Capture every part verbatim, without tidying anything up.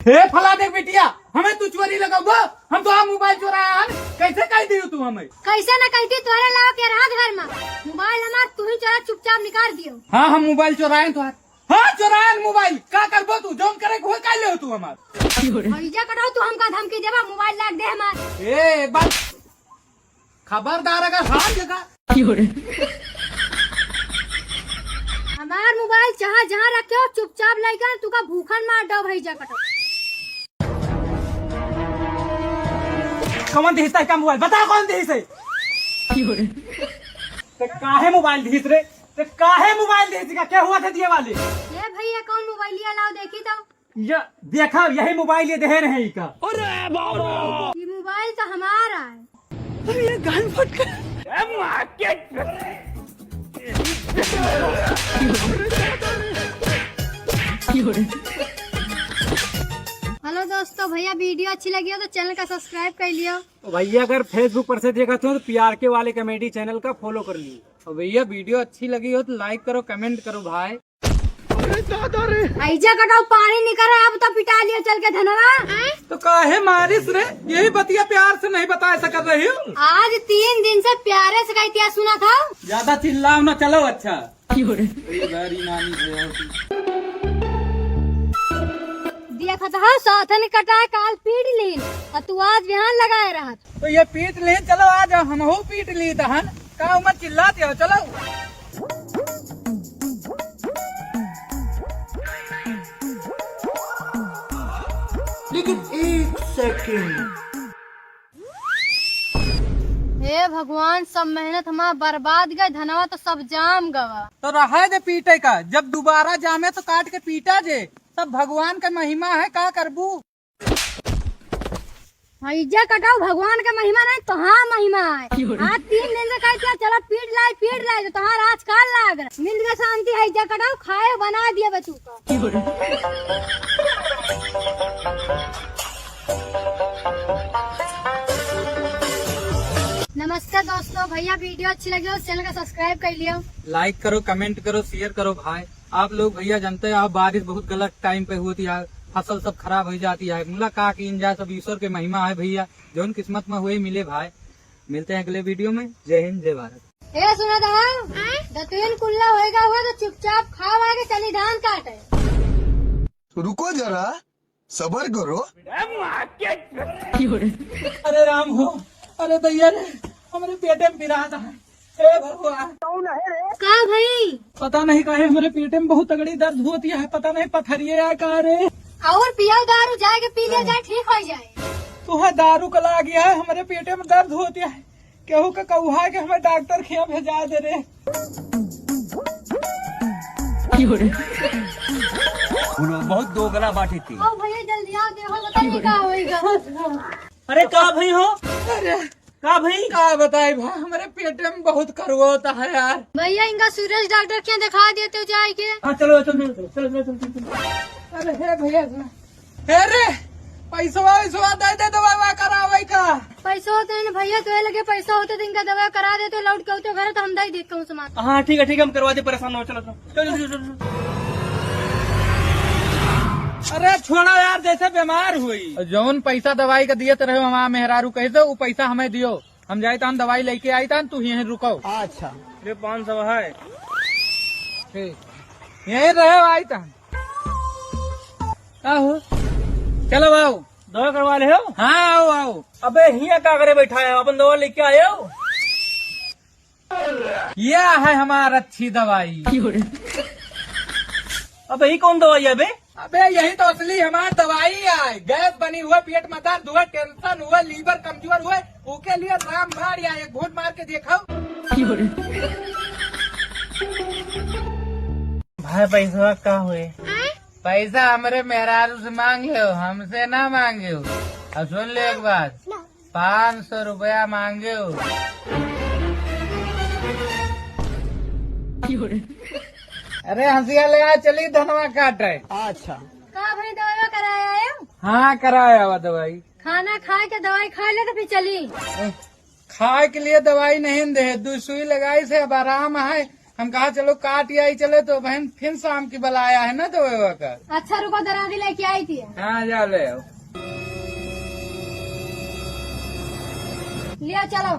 हे फलाने बिटिया, हमें तू चोरी लगउबो? हम तो आ मोबाइल चोराया हन, कैसे कह दियो तू हमें? कैसे न कहती, तोरे लाओ के रहा घर में। मोबाइल हमार तू ही चोरा, चुपचाप निकाल दियो। हाँ, हम मोबाइल चोराए तोहार। हाँ, चोराए मोबाइल। का करबो तू? जौन करे हुए कह ले तू हमार। भैया कटाऊ, तू हमका धमकी देबा, मोबाइल लाग दे हमार। ए, बस। खबरदार अगर हाथ लगा। हमार मोबाइल जहाँ जहाँ रखे हो, चुपचाप लइका, तुका भूखन मार दो भैया कटाऊ। कौन दिहिस है का मोबाइल? बता कौन दिहिस है? ते काहे मोबाइल दिहिस रे? ते काहे मोबाइल दिहिस का? क्या हुआ था दिए वाले? ए भैया, कौन मोबाइल लिया, लाओ देखी तो। ये देखा, यही मोबाइल ये देहे रहे का। अरे बाबा! ये मोबाइल तो हमारा है। अरे ये गन फट गया। ए माँ के। हेलो दोस्तों, भैया वीडियो अच्छी लगी हो तो चैनल का सब्सक्राइब कर लियो। भैया अगर Facebook पर से देखत हो तो पीआरके वाले कॉमेडी चैनल का फॉलो कर लियो। और भैया वीडियो अच्छी लगी हो तो लाइक करो, कमेंट करो भाई। अरे दादा रे। ऐजा कटाऊ पानी निकल रहा है, अब तो पिटा लियो चल के धनवा। तो काहे मारिस रे? यही बतिया प्यार से नहीं बता सकत रही हूँ। आज तीन दिन से प्यारे से कहती है, सुना था। ज्यादा चिल्लाओ ना, चलो अच्छा। अरे गैरी नानी से होती। देखत हो, साथन कटाए काल पीट लीन, और तू आज बिहान लगाए रहत। तो ये पीट लीन, चलो आज हमहू पीट ली तहन। का उमर चिल्लाते हो, चलो। लेकिन एक सेकंड। हे भगवान, सब मेहनत हमार बर्बाद गए, धनवा तो सब जाम गवा। तो रहे दे पीटे का, जब दोबारा जामे तो काट के पीटा जे, सब भगवान का महिमा है, का करबू। हैजा कटाऊ, भगवान का महिमा नहीं, तोहार महिमा है। आज तीन दिन से कहते हैं, चलो पीट लाई, पीट लाई, तो तोहार आज काल लाग रहा। मिल गया शांति, हैजा कटाऊ, खाए बना दिए बच्चों का। नमस्ते दोस्तों, भैया वीडियो अच्छी लगी हो, चैनल का सब्सक्राइब कर लियो। लाइक करो, कमेंट करो, शेयर करो भाई। आप लोग भैया जानते हैं, आप बारिश बहुत गलत टाइम पे होती है, फसल सब खराब हो जाती है। मुला का कीन जाए, सब ईश्वर के महिमा है भैया, जौन किस्मत में हुए मिले भाई। मिलते हैं अगले वीडियो में। जय हिंद, जय भारत। ए सुना था, दतुइन कुल्ला होएगा हुआ तो चुपचाप खाओ आगे चली धान काटे। रुको जरा, सबर करो। अरे राम हो, अरे दैया रे, हमरे पेटे में पिरात है। हे भगवान। का भाई? पता नहीं काहे हमरे पेटे में बहुत तगड़ी दर्द होती है, पता नहीं पथरिये है का रे। और पियो दारू, जाए के पी लिया जाए, ठीक हो जाए। तुहे दारू का लाग है, हमरे पेटे में दर्द होती है। केहू के कौहा के हमें डॉक्टर खिया भेजा दे रे। बहुत दोगला बाटे थी। आओ भैया, जल्दी आओ, देखो, पता नहीं का होएगा। अरे का भाई हो? अरे का भाई? का बताई भाई, हमरे पेटे में बहुत करवाता है यार। भैया, इनका सुरेश डॉक्टर के यहाँ दिखा देते हो जाए के। हाँ, चलो, चलो, चलो। अरे हे भैया, हे रे, पैसवा वैसवा दे दे, दवा ववा करावे का। पैसा होते हैं ना भैया, तो ये लगे पैसा होते तो इनका दवा करा देते, लौट के होते घर तो हम दे देते हूँ सामान। हाँ, ठीक है, ठीक है, हम करवा दे, परेशान हो, चलो, चलो, चलो, चलो, चलो। अरे छोड़ा यार, जैसे बीमार हुई। जौन पैसा दवाई का दिए तो रहे हमारा मेहरारू कह दो, वो पैसा हमें दियो। हम जाई तान दवाई लेके आई तान, तू यहीं रुको। अच्छा। ले पाँच सौ है। ठीक। यहीं रहे आई तान। का हो? चलो आओ। दवा करवा ले हो? हाँ, आओ, आओ। अबे हिया का करे बैठा है? अपन दवा लेके आए हो? यह है हमार अच्छी दवाई। अबे ही कौन दवाई है बे? अबे यही तो असली हमार दवाई है। गैस बनी हुए, पेट में दर्द हुए, टेंशन हुए, लीवर कमजोर हुए, ओके लिए रामबाण या एक घूंट मार के देखो। भाई पैसा का हुए? पैसा हमरे मेहरारू से मांग लेव, हमसे ना मांगेव। और सुन ले एक बात, पाँच सौ रुपया मांगेव। अरे हंसिया ले आ, चली धनवा काटे। अच्छा। का भाई दवा कराया है? हाँ कराया हुआ दवाई। खाना खाए के दवाई खा ले तो फिर चली। खाए के लिए दवाई नहीं दे, दो सुई लगाई से अब आराम है। हम कहा चलो काट आई चले, तो बहन फिर शाम की बलाया है ना, तो वो का। अच्छा रुको, दरादी लेके आई थी। हाँ, जा ले आओ। लिया चलो।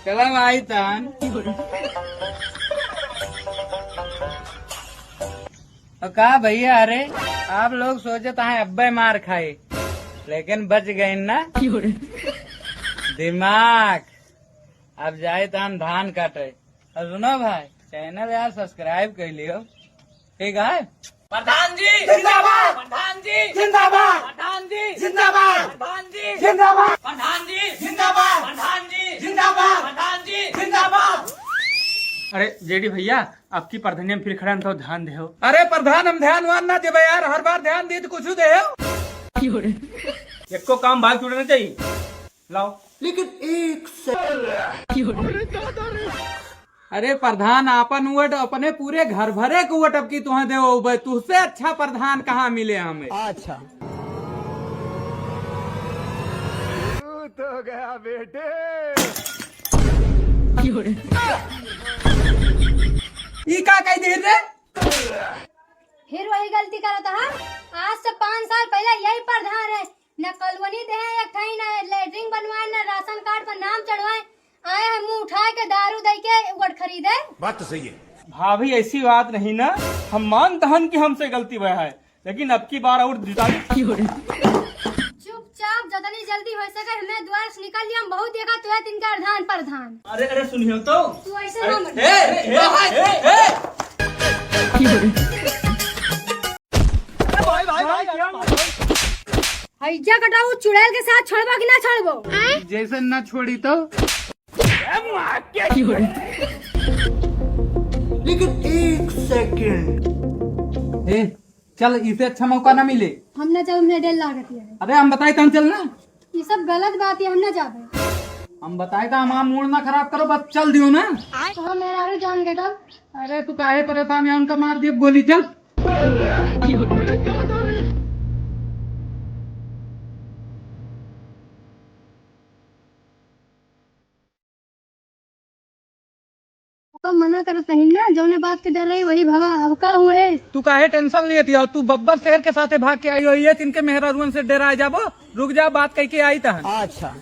चलो आई तहन। और का भैया, अरे आप लोग सोचत हैं अब्बे मार खाई, लेकिन बच गए ना। दिमाग। अब जाए तहन धान काटे। और सुनो भाई, channel यार subscribe कर लियो, ठीक है? प्रधान जी जिंदाबाद। प्रधान जी जिंदाबाद। प्रधान जी जिंदाबाद। प्रधान जी जिंदाबाद। प्रधान जी जिंदाबाद। प्रधान जी जिंदाबाद। प्रधान जी जिंदाबाद। अरे जेडी भैया, अब की प्रधान में फिर खड़ा तो ध्यान देहो। अरे प्रधान, हम ध्यान वान ना देबे यार, हर बार ध्यान दे तो कुछ देहो। एको काम भाग छूटना चाहिए। लाओ। लेकिन एक से अरे प्रधान, आपन वोट अपने पूरे घर भरे के वोट अब की तुहें देओ बे, तुझसे अच्छा प्रधान कहाँ मिले हमें? अच्छा। तू तो गया बेटे। ई का कह दे रे? फिर वही गलती करत है। आज से पाँच साल पहले यही प्रधान है, न कॉलोनी दे एक ठाई, न लेटरिन बनवाए, न राशन कार्ड पर नाम चढ़वाए, आए हैं मुंह उठाए के दारू दे के वोट खरीदे। बात तो सही है। भाभी, ऐसी बात नहीं ना, हम मानत हन कि हमसे गलती भया है, लेकिन अब की बार और जिताई। चुपचाप जतनी जल्दी हो सके हमें द्वार से निकल लिया, हम बहुत देखा तुहे तिनका प्रधान प्रधान। अरे, अरे, सुनियो तो। तू ऐसे अरे, ना ए, ए, ए, ए, ए। हैजा कटाऊ चुड़ैल के साथ छोड़बो कि ना छोड़बो? जैसे ना छोड़ी तो। लेकिन एक सेकंड। ए, चल, इसे अच्छा मौका ना मिले। हम ना जाओ, हमें डर लागत है। अरे, हम बताए तो हम चल ना। ये सब गलत बात है, हम ना जाबे। हम बताए तो हमारा मूड ना खराब करो, बस चल दियो ना। तो हम मेरा जान के तब। अरे, तू काहे परेशान है, उनका मार दिए गोली, चल। तो मना करत नहीं ना, जौने बात के डर रही वही भवा। अब का हुए? तू काहे टेंशन लेती हो? तू बब्बर शेर के साथे भाग के आई हो, ये तिनके मेहरारुअन से डराए जाबो। रुक जा, बात कह के आई तहन। अच्छा।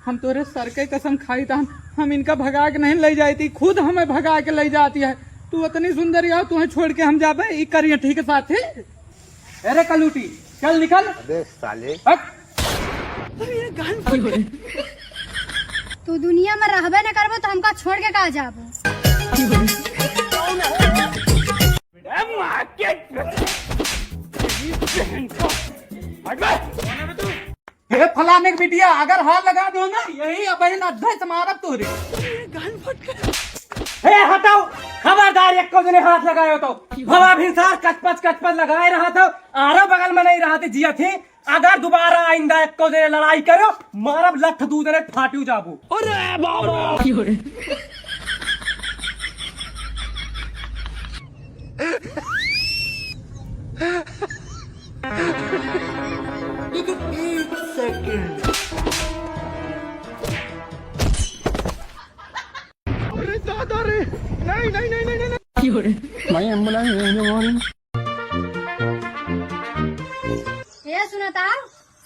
हम तोरे सर के कसम खाई तहन, हम इनका भगा के नहीं ले जाती, खुद हमें भगा के ले जाती है। तू इतनी सुंदर यार, तुम्हें छोड़ के हम जाबे ई करिए ठीक साथे। अरे कलूटी, चल निकल। अबे साले। हट। तू दुनिया में रहबे न करबो तो हमका छोड़ के कहाँ जाबो? ए माँ के, तेरी बहन को। हट बे। हे फलाने के बिटिया, अगर हाथ लगा दो ना, यही अब बहन अड्ढे से मारब तोरे। हे हटाओ, खबरदार एको जने हाथ लगायो तो। भवा भिनसार कचपच कचपच लगाए रहा था, आरो बगल में नहीं रहा थी जिया थी। अगर दोबारा आइंदा एको जने लड़ाई करो, मारब लठ दू जने फाटियो जाबो। अरे बाबा। लेकिन एक सेकंड। अरे दादा रे, नहीं, नहीं, नहीं। भाई एम्बुलेंस भेज दो। ये सुनता,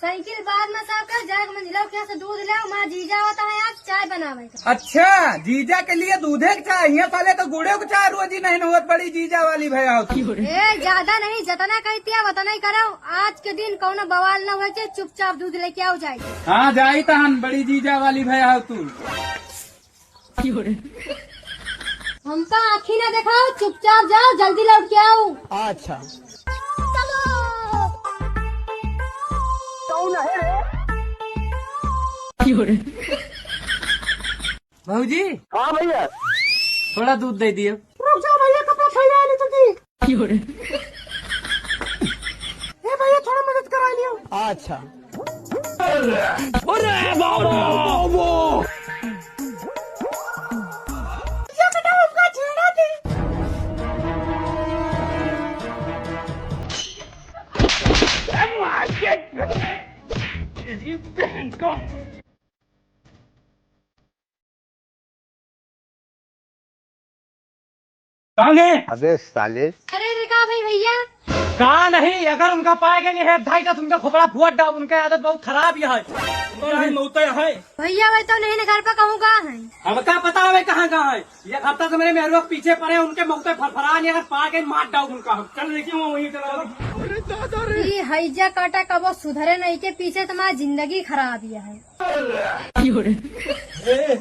साइकिल बाद में सब कर, जाके मंझिला के से दूध ले, माँ जीजा होता है आज चाय बनावे का। अच्छा, जीजा के लिए दूधे के चाय, यहाँ साले तो गुड़े के चाय रोजी नहीं होत, बड़ी जीजा वाली भया होती। ए, ज्यादा नहीं, जतना कहती है उतना ही करो। आज के दिन कौनो बवाल न होए, चुपचाप दूध लेके आओ जाए। हाँ, जाई तहन, बड़ी जीजा वाली भया हो तू। हमका आँखी ना देखाओ, चुपचाप जाओ, जल्दी लौट के आओ। अच्छा। कौन है रे? भौजी। हाँ भैया। थोड़ा दूध दे दियो। रुक जाओ भैया, कपड़ा फैला ले तुझे। ए भैया, थोड़ा मदद करा लियो। अच्छा। अरे बाबा, वो। ये बेटा, उसका छेड़ा दे। ए माँ के, तेरी बहन को। कहाँ गए? अबे साले। अरे रे का भाई भैया? का नहीं, अगर उनका पाए गए नहीं है, ढाई का तुमका खोपड़ा फुआ डाल, उनका आदत बहुत खराब यह है। उनका नहीं मौत है। भैया वही तो नहीं ना घर पे कहूँ कहाँ है? हमका पता है कहाँ कहाँ है। एक हफ्ता से मेरे मेहरुआ के पीछे पड़े, उनके मौत फरफरा नहीं, अगर पाए गए मार डाल उनका। चल देखिए वो वहीं चला। ई हैजा काटा कबो सुधरे नहीं के पीछे तुम्हारी जिंदगी खराब यह है। ए,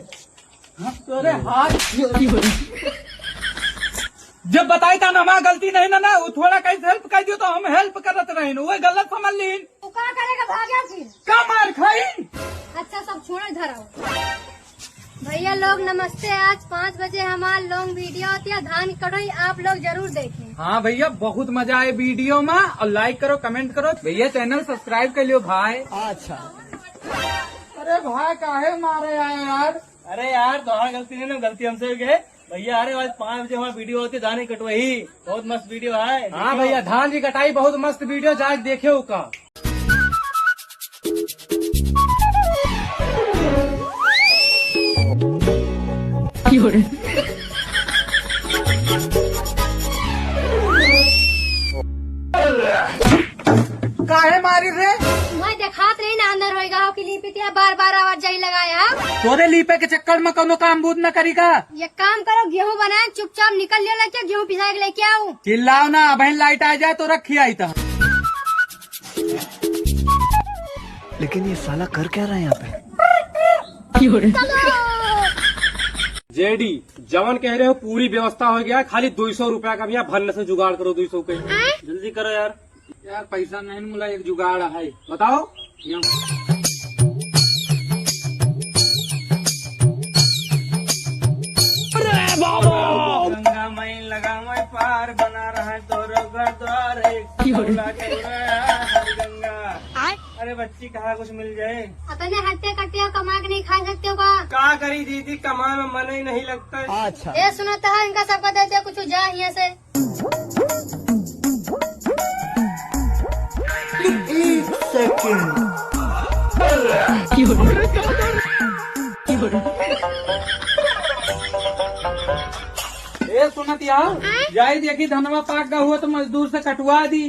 तोरे हाथ जब बताई था ना, हमार गलती नहीं ना, ना, वो थोड़ा कहीं से help कर दियो तो हम help करत रहिन, वो गलत समझ लीन। तू का करेगा, भाग्या फिर? का मार खाई? अच्छा, सब छोड़, इधर आओ। भैया लोग नमस्ते, आज पाँच बजे हमार long video होती है धान कटोई, आप लोग जरूर देखें। हाँ भैया, बहुत मजा आए video में, और like करो, comment करो भैया, channel subscribe कर लियो भाई। अच्छा। अरे भाई, काहे मारे आए यार? अरे यार, तोहार गलती नहीं ना, गलती हमसे हो गई। भैया, अरे आज पाँच बजे हमार video होती, धान ही कटवाई, बहुत मस्त video है। हाँ भैया, धान की कटाई बहुत मस्त video, जाके देखे का। काहे मारी रे? मैं देखात नहीं ना अंदर होएगा हो कि लीपी तिया बार बार आवाज जाई लगाया। तोरे लीपे के चक्कर में कोनो काम बूत न करी का? ये काम करो, गेहूं बनाए, चुपचाप निकल लियो लेके, गेहूं पिसाए के लेके आओ। चिल्लाओ ना, अबहिन light आ जाए तो रखी आई तो। लेकिन ये साला कर क्या रहा है यहाँ पे? जेडी, जवन कह रहे हो पूरी व्यवस्था हो गया, खाली दो सौ रुपया का भैया भन्न से जुगाड़ करो, दो सौ का। जल्दी करो यार। यार, पैसा नहीं मिला, एक जुगाड़ है, बताओ। अरे बाबा! गंगा माई लगा मैं पार, बना रहा है तोरो घर द्वार, एक क्यों रे? तौला के उड़ा हर गंगा। आय? अरे बच्ची, कहाँ कुछ मिल जाए? अपने हट्टे कट्टे हो, कमा के नहीं खा सकते हो का? का करी दीदी, कमाए में मन ही नहीं लगता है। अच्छा। ये सुनो तो है, इनका सबका देते कुछ जा यहाँ से। एक सेकंड। ए सुनत यार, जाई देखी धनवा पाक गा हुआ तो मजदूर से कटवा दी।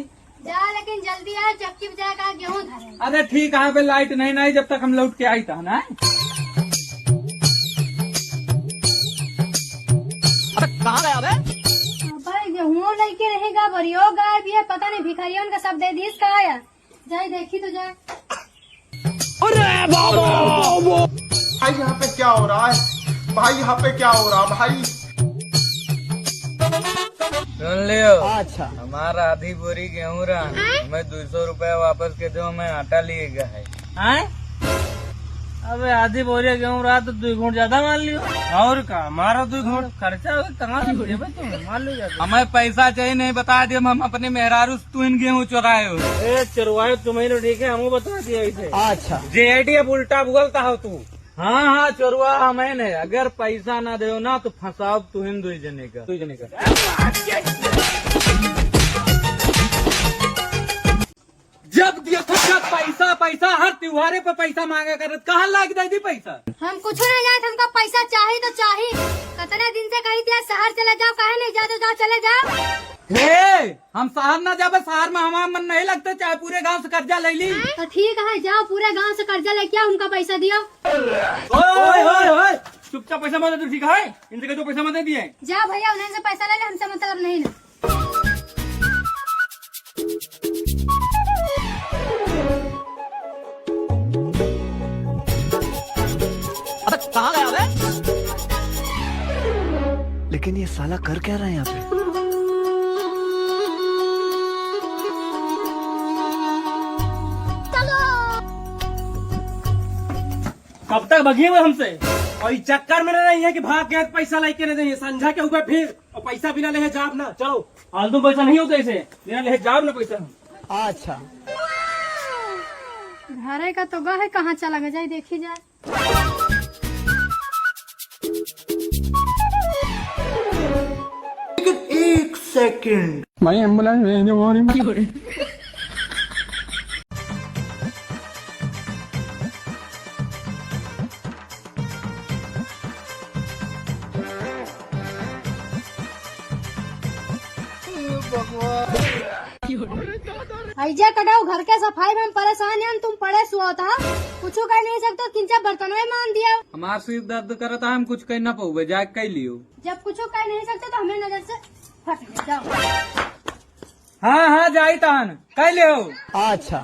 जा लेकिन जल्दी आ, चक्की पे जाकर गेहूं धरे। अरे ठीक है, बे लाइट नहीं, नहीं जब तक हम लौट के आई था ना। अबे कहाँ गया बे? अबे गेहूं लेके रहेगा, बरियो गाय भी है, पता नहीं भिखारियों का सब दे दीस कहाँ है। जाए देखी तो जाए। अरे बाबा! भाई, यहाँ पे क्या हो रहा है? भाई, यहाँ पे क्या हो रहा, भाई? सुन लियो। अच्छा। हमारा आधी बोरी गेहूं रहा, हमें दो सौ रुपया वापस के दो, हमें आटा लिए गया है। हैं? अबे आधी बोरी गेहूं रहा तो दो घूंट ज्यादा मार लियो। और का, मारो दो घूंट। खर्चा हो, कहाँ से देबे तुम? मार लो ज्यादा। हमें पैसा चाहिए, नहीं बता दियो, हम अपने मेहरारू से तू इन गेहूं चुराए हो। ए, चुरवाए तुम्हें तो ठीक है, हमको बता दिया इसे। अच्छा। जेडी अब उल्टा बोलता हो तू। हाँ, हाँ, चोरवा हमें नहीं। अगर पैसा ना देओ ना, तो फंसाओ तुहिन दुई जने का। दुई जने का। जब देखो जब पैसा, पैसा, हर त्योहारे पे पैसा मांगा करत, कहाँ लाग दे दी पैसा? हम कुछ नहीं जाए, हमका पैसा चाही तो चाही। कितने दिन से कही थी, "शहर चले जाओ", काहे नहीं जाते, जाओ, चले जाओ। हे, हम शहर ना जाबे, शहर में हमारा मन नहीं लगता, चाहे पूरे गांव से कर्जा ले ली। तो ठीक है, जाओ पूरे गांव से कर्जा लेके आओ, उनका पैसा दियो। ओए, ओए, ओए, चुपचाप पैसा मत दे, ठीक है? इनसे कह दो पैसा मत दे दिए। जा भैया, उन्हें से पैसा ले ले, हमसे मतलब नहीं ना। अबे कहाँ गया बे? लेकिन ये साला कर क्या रहा है यहाँ पे? कब तक भगिए हुए हमसे? और इस चक्कर में ना रही है कि भाग गए, पैसा लेके नहीं देंगे, संझा के ऊपर फिर और पैसा बिना लेहे जाब ना। चलो, फालतू पैसा नहीं होता इसे, बिना लेहे जाब ना पैसा। अच्छा। घरे का तो गए, कहाँ चला गया, जाए देखी जाए। लेकिन एक सेकंड। भाई एम्बुलेंस भेज दो, और ऐजा कटाऊ, घर के सफाई में हम परेशान हैं, तुम पड़े सुआत हा। कुछ कह नहीं सकते, किंचा बर्तन में मान दिया। हमार सिर दर्द करता है, हम कुछ कह ना पाऊबे, जाके कह लियो। जब कुछ कह नहीं सकते तो हमें नजर से हट जाओ। हाँ, हाँ, जाई तहन, कह ले हो। अच्छा।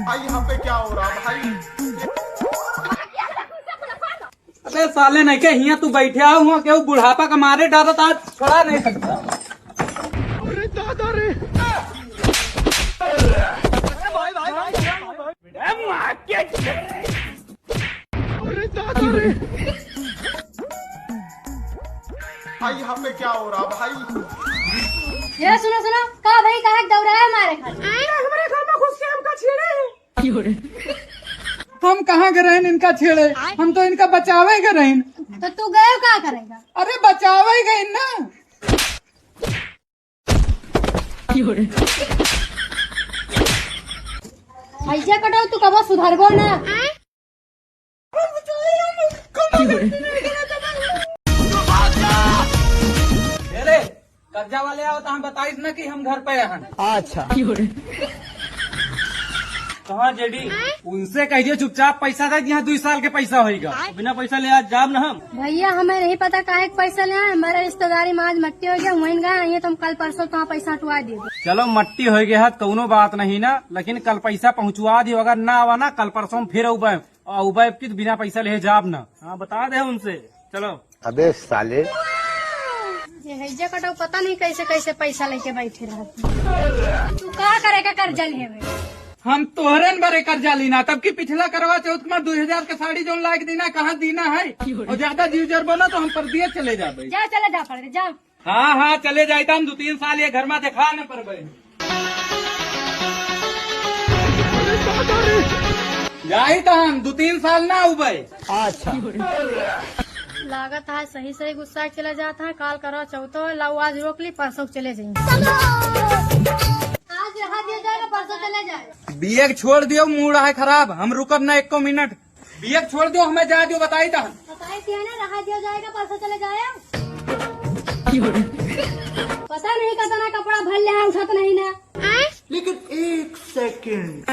भाई, यहाँ पे क्या हो रहा भाई? अबे साले, नहीं के हियाँ तू बैठे आओ, हुआ केहू बुढ़ापा का मारे डरत आज छोड़ा नहीं सकता। अरे दादा रे। अरे दादा रे। भाई, यहाँ पे क्या हो रहा भाई? ये सुनो, सुनो, का भाई, कहाँ दौड़ाया मारे खातिर? हमारे घर में घुस के हमका छेड़े हैं। हम कहाँ के रहन इनका छेड़े, हम तो इनका बचावे के रहन। तो तू गए का करेगा? अरे बचावे गए ना। ऐसे कटाऊ, तू कबो सुधरबो ना। अरे, कर्जा वाले आओ तो हम बताइस ना कि हम घर पे हन। अच्छा। कहाँ जेडी? उनसे कह दियो चुपचाप पैसा दे, यहाँ दुई साल के पैसा होइगा। बिना पैसा ले आज जाब ना हम। भैया, हमें नहीं पता काहे के पैसा ले आए, हमारे रिश्तेदारी में आज मट्टी हो गया, वहीं गए, ये तो हम कल परसों तो पैसा हटवा दिए। चलो, मट्टी हो गया है, कौनो बात नहीं ना, लेकिन कल पैसा पहुँचवा दियो, अगर ना आवा ना, कल परसों हम फिर अउबे। आ, उबैब की तो बिना पैसा ले जाब ना। हाँ, बता दे उनसे। चलो। अबे साले। ये है जे कटाऊ, पता नहीं कैसे कैसे पैसा लेके बैठे रहते। तू का करेगा कर्जा लिए हुए? हम तोहरे न बरे कर्जा लीना, तब की पिछला करवा चौथ में दो हजार के साड़ी जोन लायक दीना, कहाँ दीना है? और ज्यादा जीव जर बनो तो हम परदिया चले जाबे। जा, चले जा, पड़ जा। हाँ, हाँ, चले जाइता हम दो तीन साल ये घर में देखा न परबे। जाइता हम दो तीन साल ना उबे। अच्छा। लागत है सही सही गुस्सा चला जाता है। काल करो चौथो, लाओ आज रोक ली, परसों चले जाएंगे। आज रहा दिया जाएगा, परसों चले जाए। बिया के छोड़ दियो, मूड है खराब, हम रुकब ना एको मिनट। बिया के छोड़ दियो, हमें जा दियो, बताई तहन। बताई थी ना, रहा दिया जाएगा, परसों चले जाए। पता नहीं कितना कपड़ा भर ले है, उठत नहीं ना। लेकिन एक सेकंड।